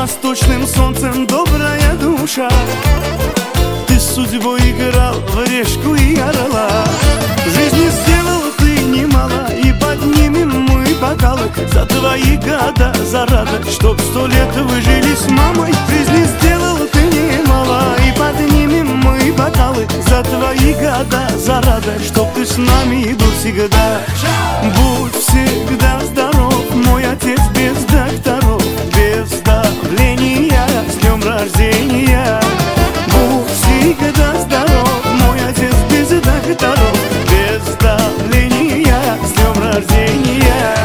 восточным солнцем, добрая душа. Ты с судьбой играл в решку и орла. Жизни сделал ты немало, и поднимем мы бокалы за твои года, за радость, чтоб 100 лет вы жили с мамой. Жизни сделал ты немало, и поднимем мы бокалы за твои года, за радость, чтоб ты с нами был всегда. Будь всегда здоров, мой отец без докторов, без давления, с днем рождения. Будь всегда здоров, мой отец без докторов, без давления, с днем рождения.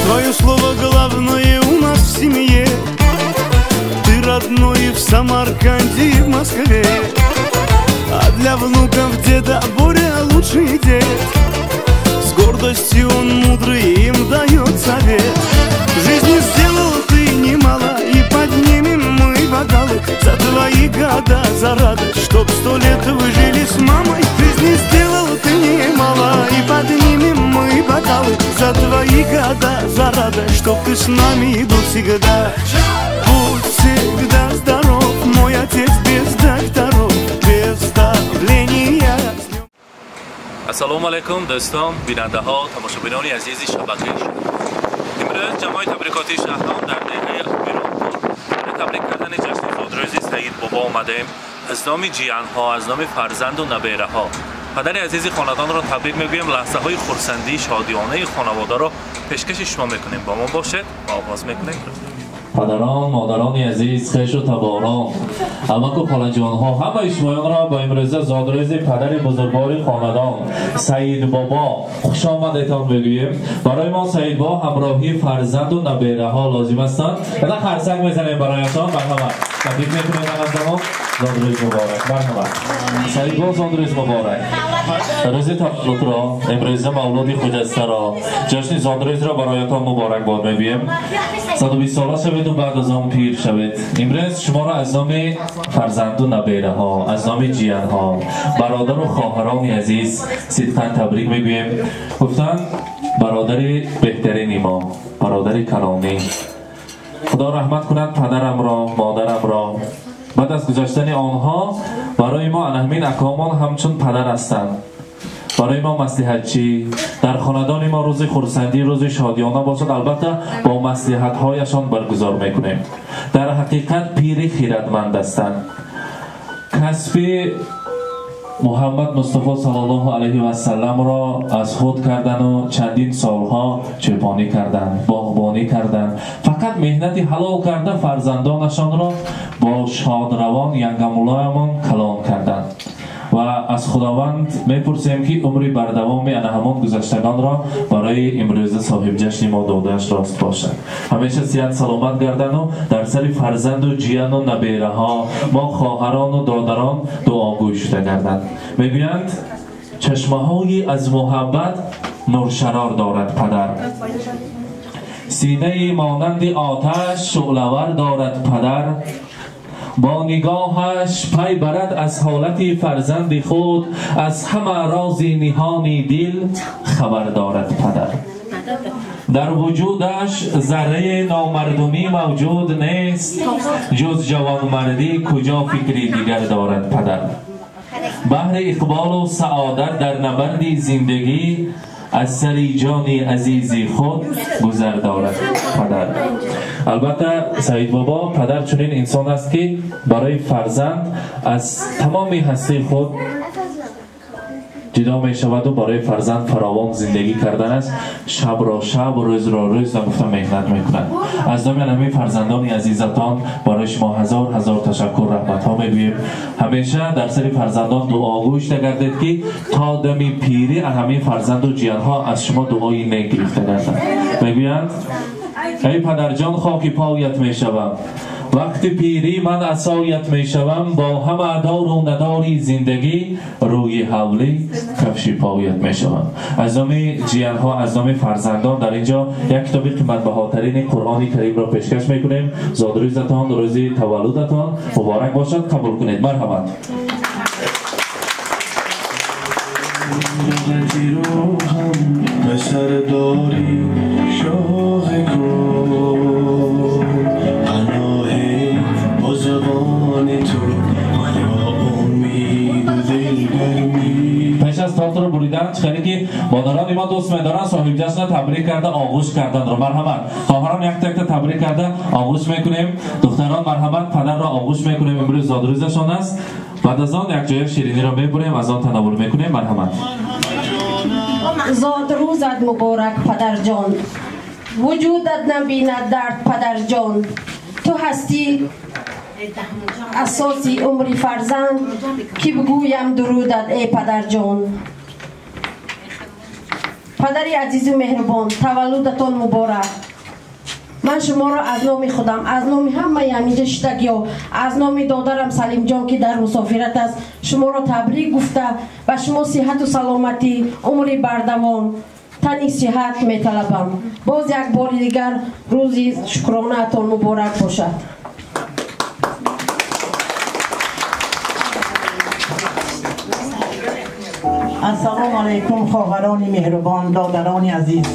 Твое слово главное у нас в семье. Ты родной в Самарканде и в Москве. А для внуков деда Боря лучший дед. С гордостью он мудрый им дает совет. Жизни сделал ты немало, и поднимем мы бокалы за твои года, за радость, чтоб 100 лет вы жили с мамой. Жизни сделал ты немало, и поднимем мы бокалы за твои года, за радость, чтоб ты с нами был всегда. Будь всегда здоров, мой отец без докторов, без давления. Ассалому алайкум, дӯстон, бинандаҳо, тамошобинони азизи шабакаи шумо. Имрӯз ҷамъои табрикотии шаҳрон дар деҳаи Миронпур барои табрик кардани ҷашни зодрӯзи Саид Бобо омадаем. Аз номи ҷиянҳо, аз номи фарзанду набераҳо падари азизи хонадонро табрик мегӯем. Лаҳзаҳои хурсандии шодиёнаи хонаводаро пешкаши шумо мекунем. Бо мо бошед ва оғоз мекунем. Падарон, модарони азиз, хешу таборон, амаку холаҷонҳо, ҳамаи шумоёнро ба имрӯза зодрӯзи падари бузургвори хонадон Саид Бобо хуш омадетон бигӯем. Барои мо Саид Бобо ҳамроҳии фарзанду набераҳо лозим ҳастанд. Яна қарсак мезанем бароятон. Марҳамат, табрик мекунем ҳамазамон. Зодрӯз муборак. Марҳамат, Саид Бобо, зодрӯз муборак. Рӯзи таваллудро, имрӯза мавлуди хуҷастаро, ҷашни зодрӯзро бароятон муборакбод мегӯем. 120 сола шавед ва баъд аз он пир шавед. Имрӯз шуморо аз номи фарзанду набераҳо, аз номи ҷиянҳо, бародару хоҳарони азиз сидқан табрик мегӯем. Гуфтанд бародари беҳтарини мо, бародари калонӣ. Худо раҳмат кунад падарамро, модарамро. Баъд аз гузаштани онҳо барои мо ана ҳамин акомон ҳамчун падар ҳастанд. Барои мо маслиҳатчӣ, дар хонадони мо рӯзи хурсандӣ, рӯзи шодиёна бошад, албатта бо маслиҳатҳояшон баргузор мекунем. Дар ҳақиқат пири хиратманд ҳастанд. Касби Муҳаммад Мустафо саллаллоҳу алайҳи васалламро аз худ кардану чандин солҳо чӯпонӣ карданд, боғбонӣ карданд. Фақат меҳнати ҳалол карда фарзандонашонро бо шодравон янгамулоямон калон карданд. Ва аз Худованд мепурсем ки умри бардавоми ана ҳамон гузаштагонро барои имрӯза соҳибҷашни мо додааш рост бошад. Ҳамеша сиҳат саломат гардану дар сари фарзанду ҷияну набераҳо, мо хоҳарону додарон дуогӯй шуда гарданд. Мегӯянд чашмаҳои аз муҳаббат нуршарор дорад падар, синаи монанди оташ шӯълавар дорад падар. Бо нигоҳаш пай барад аз ҳолати фарзанди худ, аз ҳама рози ниҳони дил хабар дорад падар. Дар вуҷудаш зарраи номардумӣ мавҷуд нест, ҷуз ҷавонмардӣ куҷо фикри дигар дорад падар. Баҳри иқболу саодат дар набарди зиндагӣ аз сари ҷони азизи худ гузар дорад падар. Албатта Саид Бобо падар чунин инсон аст ки барои фарзанд аз тамоми ҳастии худ ҷудо мешаваду барои фарзанд фаровон зиндагӣ кардан аст. Шабро шаб, рӯзро рӯз нагуфта меҳнат мекунад. Аз номи ҳамаи фарзандони азизатон барои шумо ҳазор ҳазор ташаккур, раҳматҳо мегӯем. Ҳамеша дар сари фарзандон дуогӯ шуда гардед ки то дами пирӣ ҳамаи фарзанду ҷиянҳо аз шумо дуои нек гирифта гарданд. Мегӯянд эй падарҷон, хоки поят мешавам, وقتی پیری من عصایت میشوم، با همه دار و نداری زندگی روی حولی کفش پایت میشوم. از نام جیانها، از نام فرزندان در اینجا یک کتاب قیمت بهاترین قرآن کریم را پیشکش میکنیم. زادروزتان، روز تولدتان مبارک باشد، قبول کنید. مرحبا. پیش از تارت رو بریدن خیلی که مادران ما دوست می‌دارن صاحب جشن تبریک کرده آغوش کردن رو. مرحبا خواهران یک تک تبریک کرده آغوش میکنیم. دختران مرحبا پدر را آغوش میکنیم، امروز زادروزشان است. بعد از آن یک جای شیرینی را میبریم، از آن تناول میکنیم. مرحبا. زادروزت مبارک پدر جان، وجودت نبیند درد پدر جان، تو هستی اساسی عمری فرزند، که بگویم درودت ای پدر جان. پدری عزیز و مهربان، تولدتان مبارک. من شما را از نام خودم، از نام همه همینجا شدگیا، از نام دادرم سلیم جان که در مسافرت است، شما را تبریک گفته و شما صحت و سلامتی، عمری بردوام، تنی صحت میطلبم. باز یک بار دیگر روزی شکرانه تان مبارک باشد. السلام علیکم خواهران مهربان، دادران عزیز،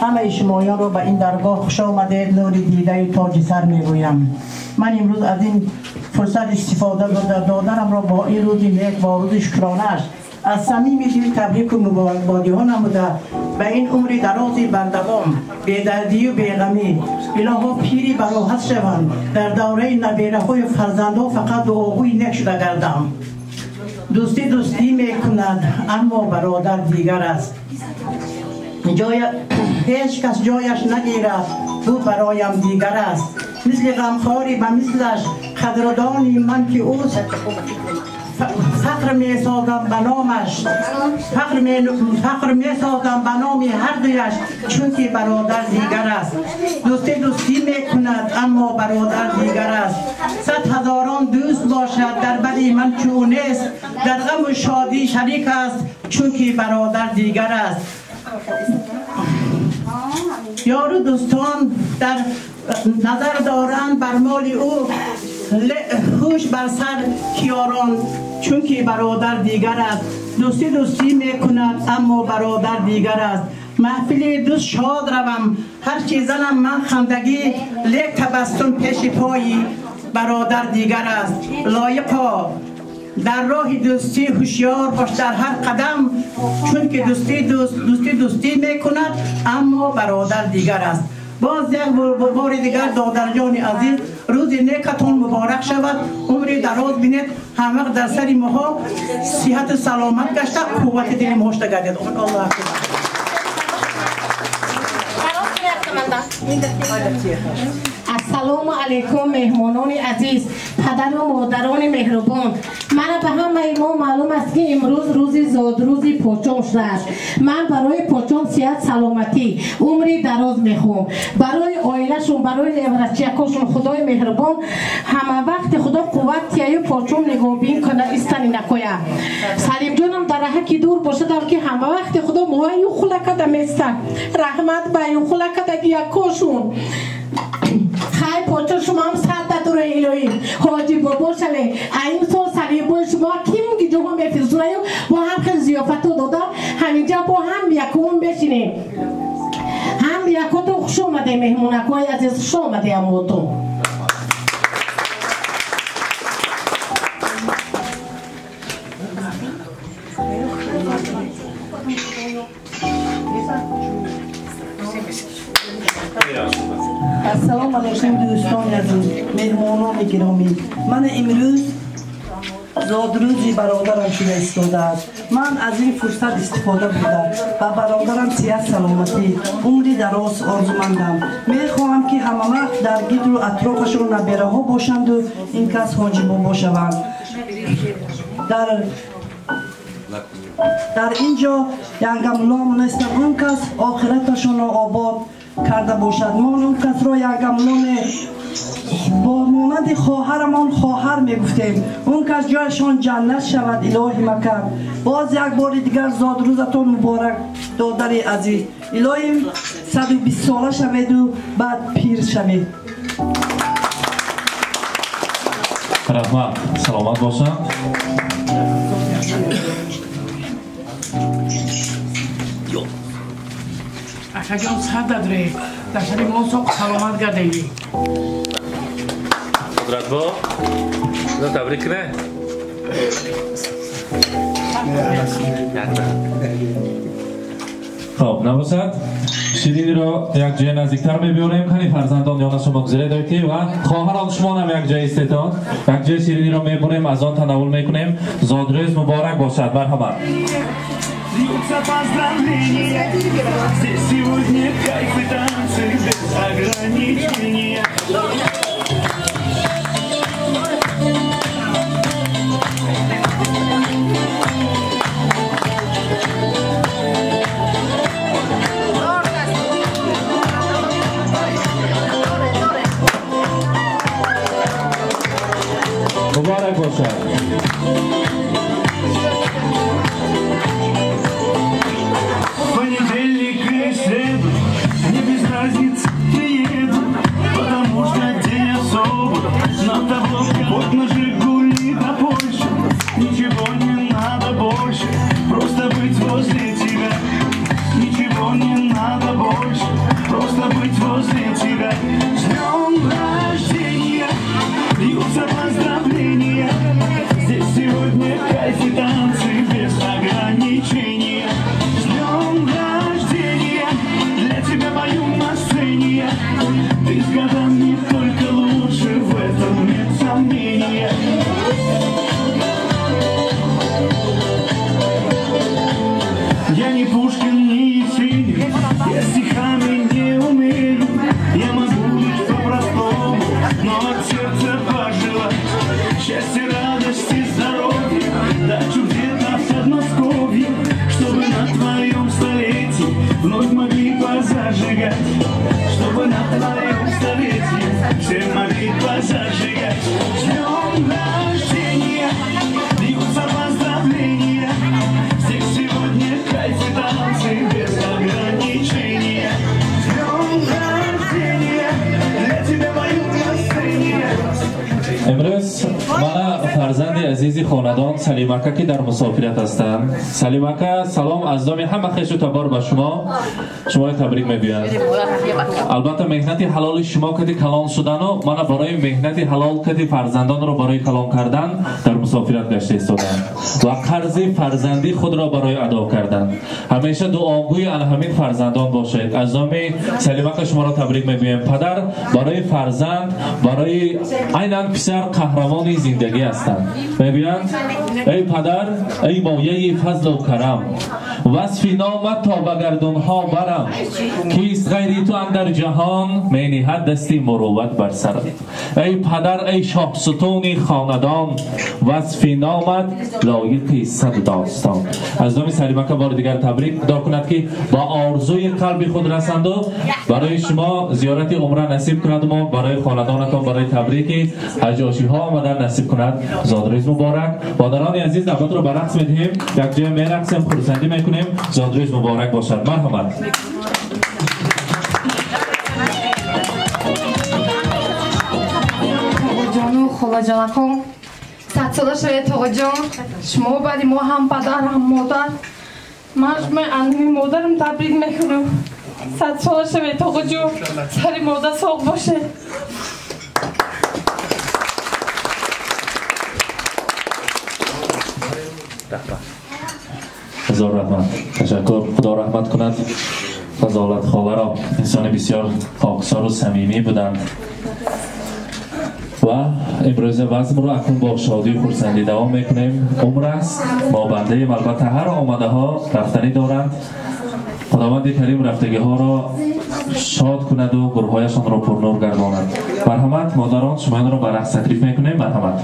همه شمایان را به این درگاه خوش آمده نور دیده تاج سر میگویم. من امروز از این فرصت استفاده برده دادرم را با این روز نیک، با روز شکرانه‌اش از صمیم دل تبریک و مبارکبادی ها نموده به این عمر دراز بردوام، بی‌دردی و بی‌غمی، الهی پیری براحت شوند، در دوره نبیره های فرزندها فقط دعاگوی نیک شده گردم. دوستی دوستی میکند اما برادر دیگر است، جای هیچ کس جایش نگیرد، او برایم دیگر است. مثل غمخواری به مثلش قدردانی من که اوست، فخر می سازم به نامش، فخر می سازم به نام هر دویش، چون که برادر دیگر است. دوستی دوستی می کند اما برادر دیگر است. صد هزاران دوست باشد در بری من چون نیست، در غم و شادی شریک است، چون که برادر دیگر است. یارو دوستان در نظر دارند بر مال او، خوش بر سر کیاران، چون که برادر دیگر است. دوستی دوستی میکند اما برادر دیگر است. محفل دوست شاد روم، هر چی زنم من خندگی، لیک تبسم پیش پای برادر دیگر است. لایقا در راه دوستی هوشیار باش در هر قدم، چون که دوستی دوستی دوستی میکند اما برادر دیگر است. باز یک بار دیگر دادر جان عزیز، روز نیکتون مبارک شود، عمری دراز بینید، همه در سر ماها صحت سلامت گشته، قوت دل ماها گردید. الله اکبر. السلام علیکم مهمانان عزیز، پدر و مادران مهربان. من به همه ما معلوم است که امروز روز زادروز پاچام شده است. من برای پاچام صحت سلامتی، عمری دراز میخوام، برای عائله‌شون، برای نورچیکاشون خدای مهربان همه وقت خدا قوت تیه پاچام نگاهبین کنه، استنی نکویه. سلیم جانم در راه دور باشد که همه وقت خدا موهای خلک دمیست، رحمت به خلک دیگه. خیلی پاچه شما هم صد دور الهی حاجی بابا شوه. این سال سلیبای شما کیم که جوها میفرستونیم با هم خیلی ضیافت دادم، همینجا با هم یکون بشینیم. هم یکاتون خوش آمده مهمونکای عزیز، خوش آمده اموتون. السلام علیکم دوستان عزیز، مهمانان گرامی. من امروز زادروزی برادرم شده ایستاده است. من از این فرصت استفاده بردم و برادرم صحت سلامتی، عمری دراز آرزومندم. میخواهم که همه وقت در گرد و اطرافشون نبیره ها باشند و این کس حاجی بابا شوند. در اینجا ینگملام نیستم، اون کس آخرتشون را آباد کرده باشد. ما اون کس را ینگملام Бо монанди хоҳарамон хоҳар мегуфтем. Он кас ҷояшон ҷаннат шавад, илоҳи макар. Боз як бори дигар зодрӯзатон муборак, додари азиз. Илоҳим 120 сола шаведу баъд пир шавед. Раҳмат, саломат бошанд. Акаҷон, сададре дар сари мо соқ саломат гардед. Қудратбо, табрик кунед. Хоб, набошад, шириниро як ҷоя наздиктар мебиёрем. Кани фарзандон ёна шумо гузаре дойти ва хоҳарон шумонам як ҷоя истетон. Як ҷоя шириниро мебурем, аз он танаввул мекунем. Зодрӯз муборак бошад, марҳамат. Льются поздравления, здесь сегодня кайф и танцы без ограничения. Муборак бошад. Понедельник и среду, мне без разницы приеду, потому что день особый. На табло вот на Жигули до Польши, ничего не надо больше, просто быть возле тебя. Ничего не надо больше, просто быть возле тебя. С днем рождения, льются поздравления, здесь сегодня кайф и танцы без ограничения. С днем рождения, для тебя пою на сцене, ты с годами только лучше, в этом нет сомнения. Я не Пушкин, не Есенин, я стихами не умею, я могу лишь по-простому, но от сердца пожелать счастья, радости, здоровья, дачу где-то в Подмосковье, чтобы на твоем столетии вновь могли позажигать, чтобы на твоем столетии все могли позажигать. С днем рождения, льются поздравления, здесь сегодня кайф и танцы без ограничения. С днем рождения, для тебя поют на сцене. Имрӯз мана фарзанди азизи хонадон Салимака, ки дар мусофират ҳастанд. Салимака, салом аз номи ҳама хешу табор ба шумо. Шуморо табрик мегӯянд. Албатта меҳнати ҳалоли шумо кати калон шудану мана барои меҳнати ҳалол кати фарзандонро барои калон кардан дар мусофират гашта истоданд ва қарзи фарзандӣ худро барои адо кардан. Ҳамеша дуогӯи ана ҳамин фарзандон бошед. Аз номи Салимака шуморо табрик мегӯем. Падар барои фарзанд, барои айнан писар қаҳрамони зиндагӣ ҳастанд. Мегӯянд: эй падар, эй мояи фазлу карам, васфи номат то ба гардунҳо барам, кист ғайри ту андар ҷаҳон, мениҳад дасти мурувват бар сарам. Эй падар, эй шоҳсутуни хонадон, васфи номат лоиқи сад достон. Аз номи Салимака бори дигар табрик дор кунад, ки ба орзуи қалби худ расанду барои шумо зиёрати умра насиб кунад, мо барои хонадонатон барои табрики ҳаҷошиҳо омадан насиб кунад. Зодрӯз муборак. Модарони азиз, навбатро ба рақс медиҳем, якҷоя мерақсем, хурсандӣ мекунем. Зодрӯз муборак бошад. Марҳамат. Тоғоҷону холаҷонакон, садсола шавед тоғоҷон. Шумо баъди мо ҳам падар, ҳам модар. Ман шумои анами модарам табрик мекунам. Садсола шавед тоғоҷон, сари модар соғ бошед. Ҳазор раҳмат, ташаккур. Худо раҳмат кунад Фазолат холаро. Инсони бисёр хоксору самимӣ буданд ва имрӯза вазмро акнун бо шодию хурсандӣ давом мекунем. Умр аст, мо бандаем, албатта ҳар омадаҳо рафтанӣ доранд. Худованди карим рафтагиҳоро шод кунаду гурҳояшонро пурнур гардонад. Марҳамат, модарон, шумоёнро ба рақс таклиф мекунем. Марҳамат.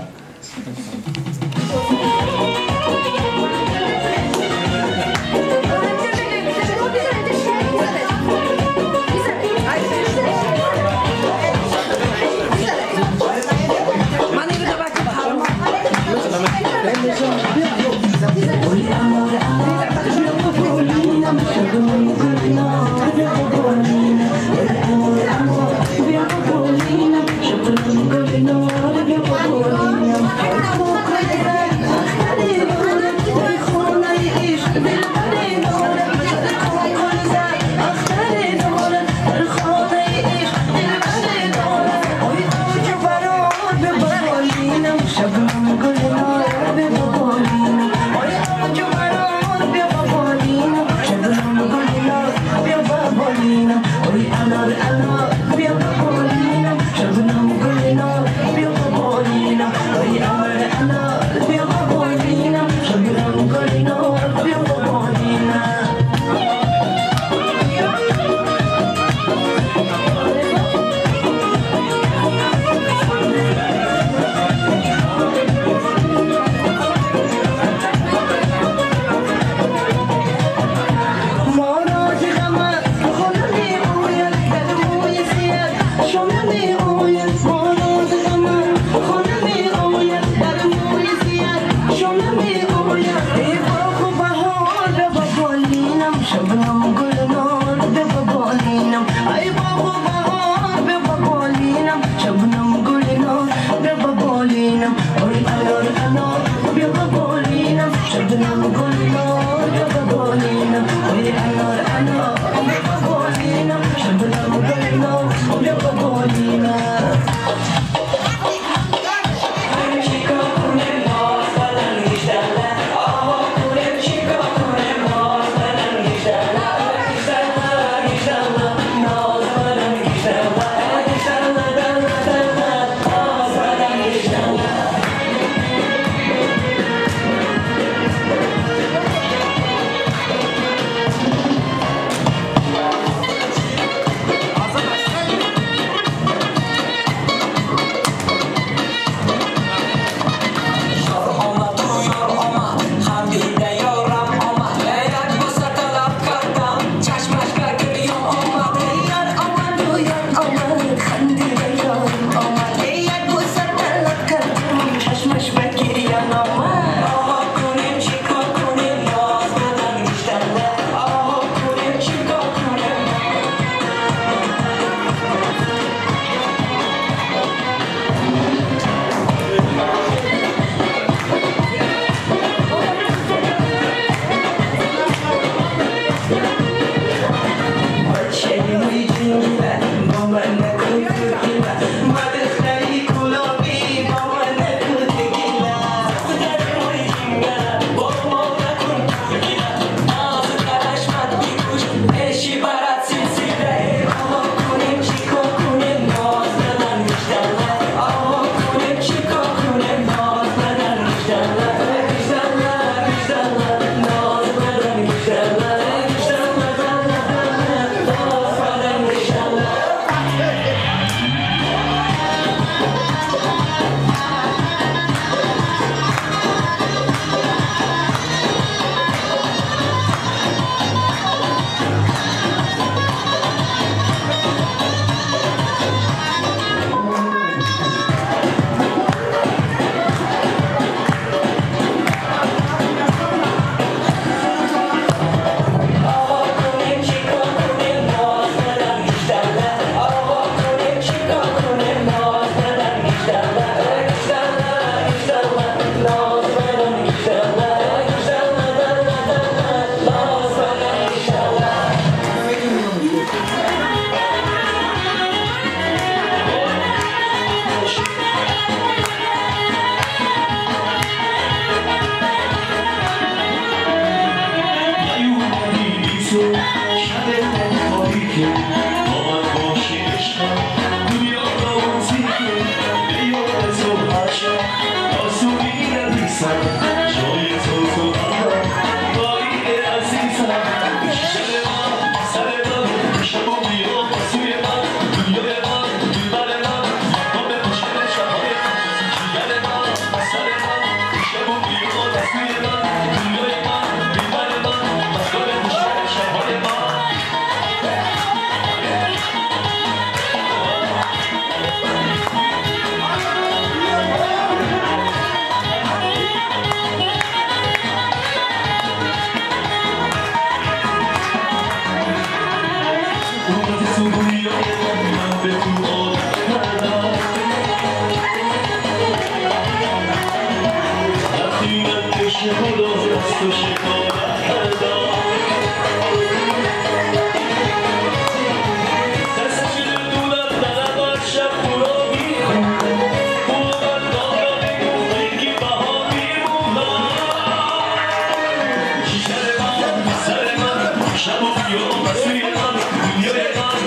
شب و بیام سوی من، دنیای من.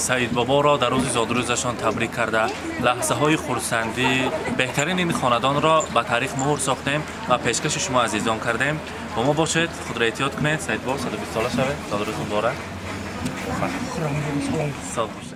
Саидбоборо дар рӯзи зодрӯзашон табрик карда, лаҳзаҳои хурсандӣ беҳтарин ин хонадонро ба таърих муҳр сохтем ва пешкаши шумо азизон кардем. Бо мо бошед, худро эҳтиёт кунед. Саидбобо, 120 сола шавед, зодрӯз муборак. Сог бошед.